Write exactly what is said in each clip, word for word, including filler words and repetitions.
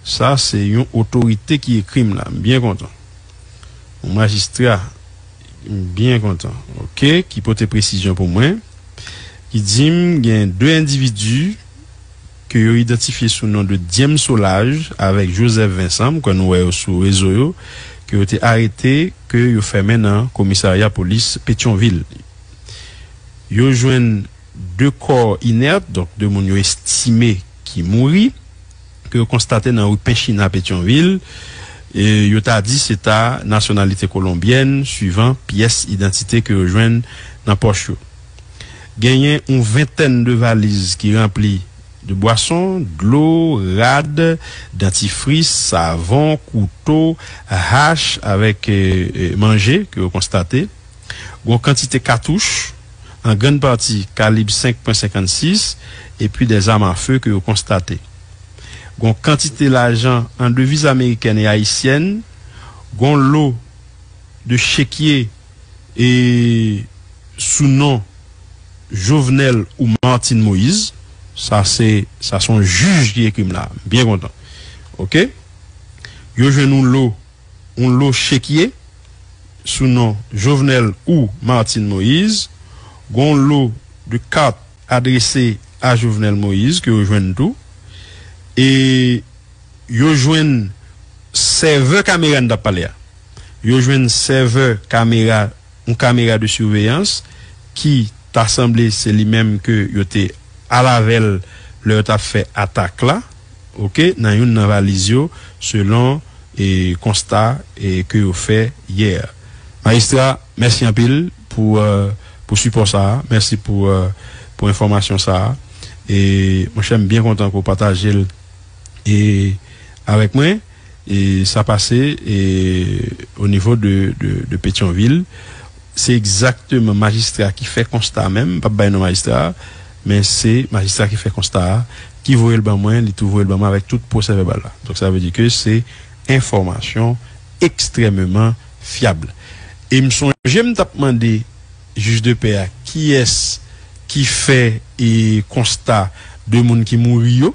Sa se yon otorite ki ekri m la. M byen kontan. Yon majistra, m byen kontan. Oke, ki pote presizyon pou mwen. Ki di m gen de endividi ke yo idantifye sou non de Diem Solaj avèk Joseph Vincent, m kwè nou wè yo sou rezo yo, ke yo te arete, ke yo fèmen nan komisarya polis Petyonvil. Yo jwenn de kò inèt, donk de moun yo estime ki mouri, ke yo konstate nan ri Penchina Petyonvil. E yo ta di se ta nasyonalite kolonbyèn, swivan pyès idantite ke yo jwenn nan pòch yo. Genyen yon ventèn de valiz ki ranpli de bwason, dlo, rad, dantifris, savon, kouto, hach avèk, e, e, manje ke yo konstate. Gon kantite katouch, an grann pati kalib senk pwen senkannsis, epi de zam a fe ke yo konstate. Gon kantite lajan an deviz amerikèn e ayisyèn, gon lo de chekye e sou non Jovenel ou Martine Moïse. Sa se, sa se yon jij ki ekri m la. M byen kontan. Oke? Yo jwenn yon lo, yon lo chekye sou non Jovenel ou Martine Moïse. Gon lo de kat adrese a Jovenel Moïse ke yo jwenn tou. E yo jwenn sèvè kamera n t ap pale a. Yo jwenn sèvè kamera, yon kamera de siveyans ki ta sanble se li menm ke yo te al avè l lè yo t ap fè atak la, oke, nan youn nan valiz yo, selon, e, konsta, e, ke yo fè yè. Majistra, mèsi anpil pou, e, pou sipò sa a. Mèsi pou, e, pou enfòmasyon sa a. E, monchè, m byen kontan ke w pataje l, e, avèk mwen. E sa pase, e, o nivo de, de, de Petyonvil. Se egzakteman majistra ki fè konsta a menm, m p ap bay non majistra a, men se majistra ki fè konsta a, ki voye l ban mwen, li tou voye l ban mwen avèk tout pwosè vèbal la. Donk, sa vle di ke se enfòmasyon ekstrèmeman fyab. E m sonje m t ap mande jij de pè a kiyès ki fè, e, konsta de moun ki mouri yo.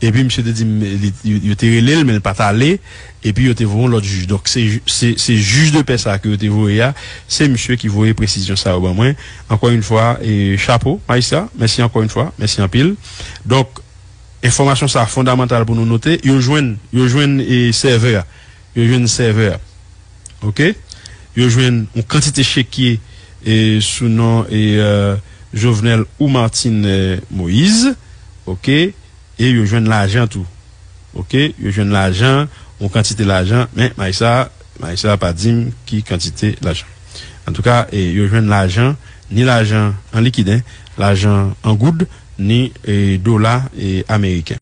Epi misye te di m, li, yo, yo te rele l, men l pa t ale. Epi yo te voye yon lòt jij. Donk, se, se, se jij de pè sa a ke yo te voye a, se misye ki voye presizyon sa yo ban mwen. Ankò yon fwa, e, chapo, majistra. Mèsi ankò yon fwa. Mèsi anpil. Donk, enfòmasyon sa a fondamantal pou nou note. Yo jwenn, yo jwenn, e, sèvè a. Yo jwenn sèvè a. Oke? Yo jwenn yon kantite chekye, e, sou non, e, e, Jovenel ou Martine, e, Moïse. Oke? E yo jwenn lajan tou. Oke? Yo jwenn lajan, yon kantite lajan, men majistra, majistra pa di m ki kantite lajan. Antouka, e, yo jwenn lajan, ni lajan an likid, en, lajan an goud, ni, e, dola, e, ameriken.